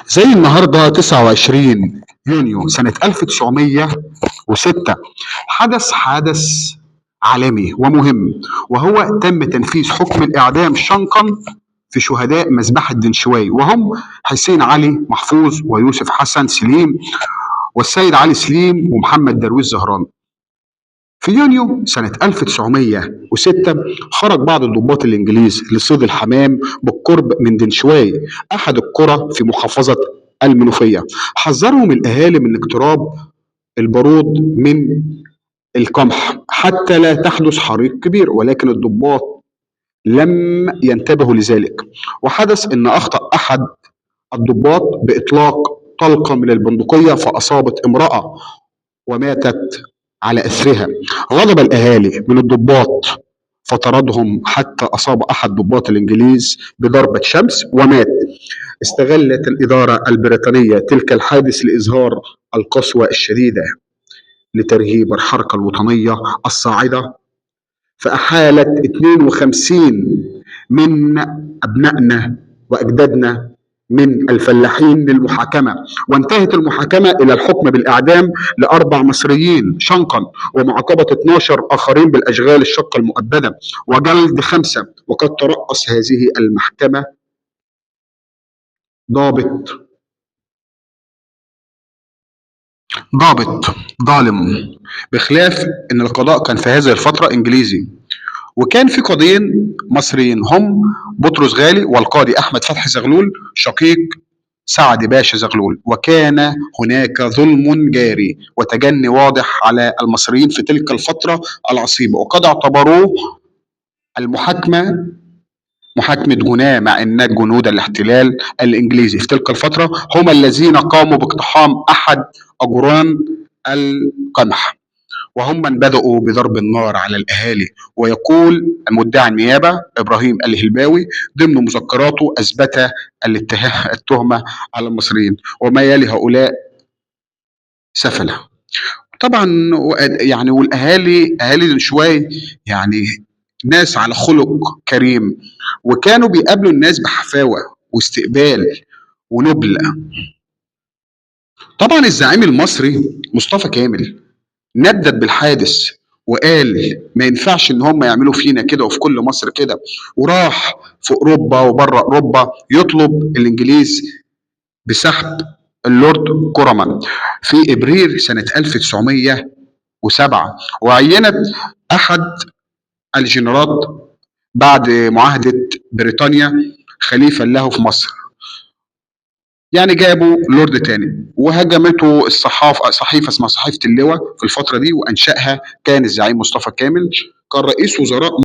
زي النهارده 29 يونيو سنة 1906 حدث عالمي ومهم، وهو تم تنفيذ حكم الإعدام شنقا في شهداء مذبحة دنشواي، وهم حسين علي محفوظ ويوسف حسن سليم والسيد علي سليم ومحمد درويش زهران. في يونيو سنة 1906 خرج بعض الضباط الإنجليز لصيد الحمام بالقرب من دنشواي، أحد القرى في محافظة المنوفية. حذرهم الأهالي من اقتراب البارود من القمح حتى لا تحدث حريق كبير، ولكن الضباط لم ينتبهوا لذلك. وحدث أن أخطأ أحد الضباط بإطلاق طلقة من البندقية فأصابت امرأة وماتت على أثرها. غضب الأهالي من الضباط فطردهم حتى أصاب أحد ضباط الإنجليز بضربة شمس ومات. استغلت الإدارة البريطانية تلك الحادث لإظهار القسوة الشديدة لترهيب الحركة الوطنية الصاعدة، فأحالت 52 من أبنائنا وأجدادنا من الفلاحين للمحاكمة، وانتهت المحاكمة إلى الحكم بالإعدام لأربع مصريين شنقا، ومعاقبة 12 آخرين بالأشغال الشاقة المؤبدة وجلد 5. وقد ترأس هذه المحكمة ضابط ظالم، بخلاف أن القضاء كان في هذه الفترة إنجليزي، وكان في قاضيين مصريين هم بطرس غالي والقاضي أحمد فتحي زغلول شقيق سعد باشا زغلول. وكان هناك ظلم جاري وتجني واضح على المصريين في تلك الفترة العصيبة، وقد اعتبروه المحاكمة محاكمة جناه، مع أن جنود الاحتلال الإنجليزي في تلك الفترة هم الذين قاموا باقتحام أحد أجران القمح، وهم من بدأوا بضرب النار على الأهالي. ويقول مدعي النيابة إبراهيم الهلباوي ضمن مذكراته أثبت التهمة على المصريين، وما يلي هؤلاء سفلة. طبعا يعني والأهالي أهالي دنشواي يعني ناس على خلق كريم، وكانوا بيقابلوا الناس بحفاوة واستقبال ونبل. طبعا الزعيم المصري مصطفى كامل ندد بالحادث وقال ما ينفعش ان هم يعملوا فينا كده وفي كل مصر كده، وراح في اوروبا وبره اوروبا يطلب الانجليز بسحب اللورد كورمان في ابريل سنة 1907، وعينت احد الجنرالات بعد معاهدة بريطانيا خليفة له في مصر. يعني جابوا لورد تاني، وهجمته الصحافة، صحيفة اسمها صحيفة اللواء في الفترة دي، وأنشأها كان الزعيم مصطفى كامل، كان رئيس وزراء.